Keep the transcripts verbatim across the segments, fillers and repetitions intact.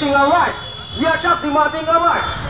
Demanding our right. We are just demanding our right.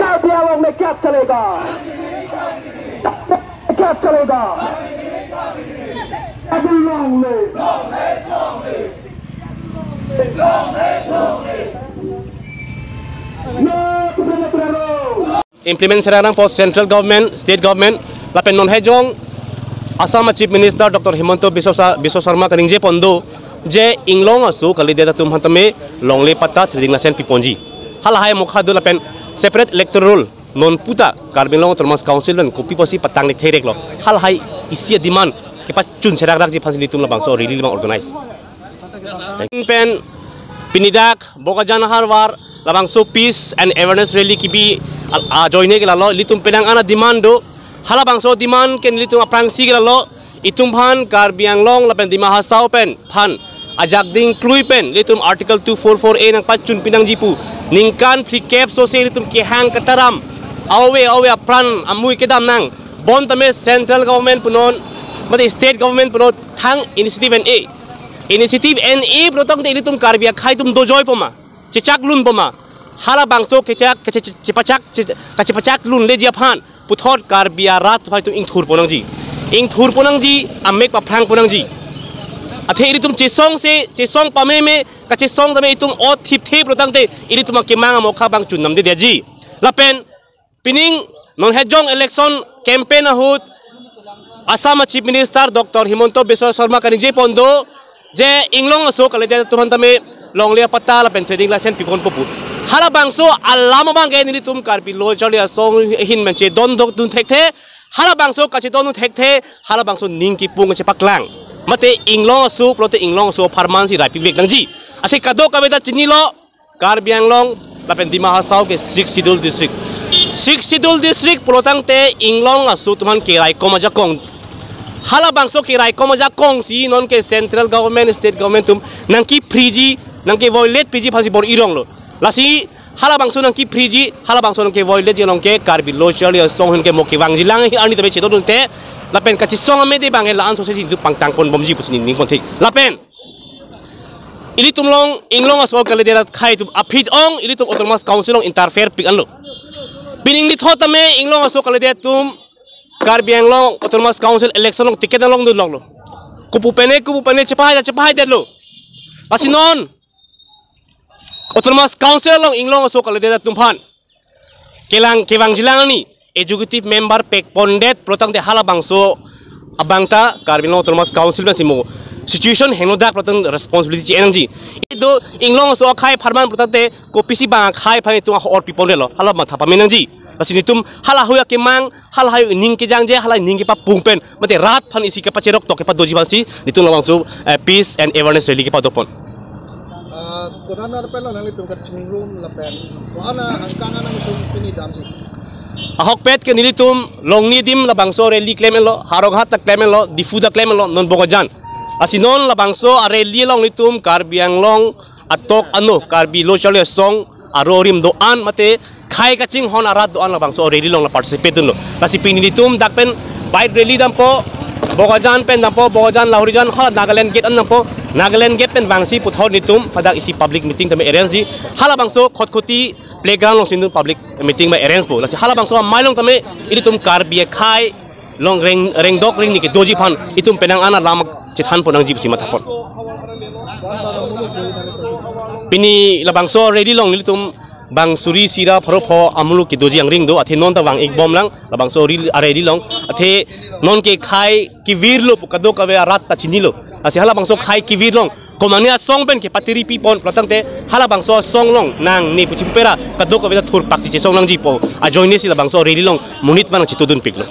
Karbi आंगलोंग में क्या चलेगा? क्या चलेगा? अभी long live। Implement serak nangpo central government, state government, lapen non hejong Assam Chief Minister Doctor Himanta Biswa Sa-, Biswa Sarma kaningje pon do, je inglong aso kalidet atum aphan tame longle patta thriding lasen piponji. Halahai mokha do lapen separate electoral roll non puta Karbi Anglong Autonomous Council pen kopi pusi patang ni thereklo. Halahai isi a-demand kepachun serak rakji aphan si nelitum labangso rally labang organize. Pen pini dak Bokajan Harbar labangso peace and awareness rally kebi a-, ajoine ke lalo, ilitum penang an a-demand do. Halabangso demand ke nelitum aphrangsi ke lalo, itum aphan Karbi Anglong lapen Dima Hasao pen aphan ajak ding klui pen ilitum Article two four four A nangpachun pinangji pu ningkan phlikep sose ilitum kehang kataram, ave ave apran amui kedam nang, bon tame central government punon, mate state government punon thang initiative en-e. Initiative en-e pulo tangte ilitum Karbi akhei atum dojoi poma, chechak lun poma. Halabangso kechak, keche-, chepachak, che-, kachepachak lunleji aphan puthot Karbi arat atum ingthur pon nangji. Ingthur pon nangji, amek paphrang pon nangji. Athe ilitum chesong se, chesong pameme, kachesong tame itum ot thipthip pulo tangte ilitum akemang amokha abang chun namdedetji. Lapen pining non hejong election campaign ahut Assam Chief Minister Doctor Himanta Biswa Sarma kaningje pon do, je inglong aso kalidet atum aphan tame longle patta lapen thriding lasen piponpo pu. Halabangso alam abang ke nelitum Karbi Lo Charli Asong ahin pen chedondok dun thekthe. Halabangso kachedon dun thekthe, halabangso ning kipung kachepaklang. Mate inglong aso pulote inglong aso apharman si rai pivek nangji. Athe kadokave ta chinilo, Karbi Anglong Lapen Dima Hasao ke Sixth Schedule District. Sixth Schedule District pulotangte inglong aso atum aphan keraikom ajakong. Halabangso keraikom ajakong si non ke central government, state government atum nangkephriji, nangkeviolate piji aphansi bor-ironglo. Lasi halabangso nangkephriji, halabangso nangkeviolateji along ke Karbi Lo Charli Asong ahin ke mo kevangjilang he arni tame chedodunte, lapen kachesong amede abang ke la-an sose si pangtangponbomji pusi ningpon thik. Lapen ilitum along inglong aso kalidet akhai atum aphi ong ilitum Autonomous Council along interfere pik anlo. Pini ningli thot tame inglong aso kalidet atum Karbi Anglong Autonomous Council election along ticket along dun longlo. Kopu pen he, kopu pen he chepahai, chepahaidetlo. Lasi non Autonomous Council along inglong aso kalidet atum aphan kelang kevangjilang arni executive member pekpondet pulotangte halabangso abang ta Karbi Anglong Autonomous Council pensi mo situation henodak pulotang responsibility che-en nangji. Itum inglong aso akhai apharman pulotangte kopisi abang akhai aphan itum ahor pipondetlo, hala matha pame nangji. Lasi nelitum hala ahoi akemang, hala ahoi aning kejangje, hala aning kepapung pen, mate rat aphan isi kepacherok tok kepadoji aphansi nelitum labangso, eh, peace and awareness rally kepadopon. Ah, kodan arpelo nanglitum kachingrum lapen ko-an angkang nanglitum pini damji? Ahokpet ke nelitum Longni adim labangso rally klem-etlo, Howraghat ta klem-etlo, Diphu ta klem-etlo, non Bokajan. Lasi non labangso a-rally along nelitum Karbi Anglong atok ano, Karbi Lo Charli Asong aro rim do-an mate khei kachinghon arat do-an labangso rally along la participate dunlo. Lasi pini nelitum dak pen bike rally dampo, Bokajan pen dampo, Bokajan Lahorijan hala Nagaland gate an dampo, Nagaland gate pen vangsi puthot nelitum hadak isi public meeting tame arrange ji. Halabangso Khatkhati playground alongsi nelitum public meeting ma arrange po. Lasi halabangso amei along tame ilitum Karbi akhai along reng, rengdok rengni kedoji aphan itum penang an alam chethanpon nangji pusi mathapon. Pini labangso rally along nelitum bang suri sira pharo pho amuluk kedoji angring do, athe non ta vang-ikbomlang labangso rally, a-rally along, athe non ke khei kevirlo pu kadokave arat ta chinilo. Lasi halabangso khei kevir along komatne asong pen kepatiri pipon pulotangte halabangso asong along nangne pu chipu pera kadokave ta thurpak si chesong nangji pu ajoine si labangso rally along monit ma nangchetudun piklo.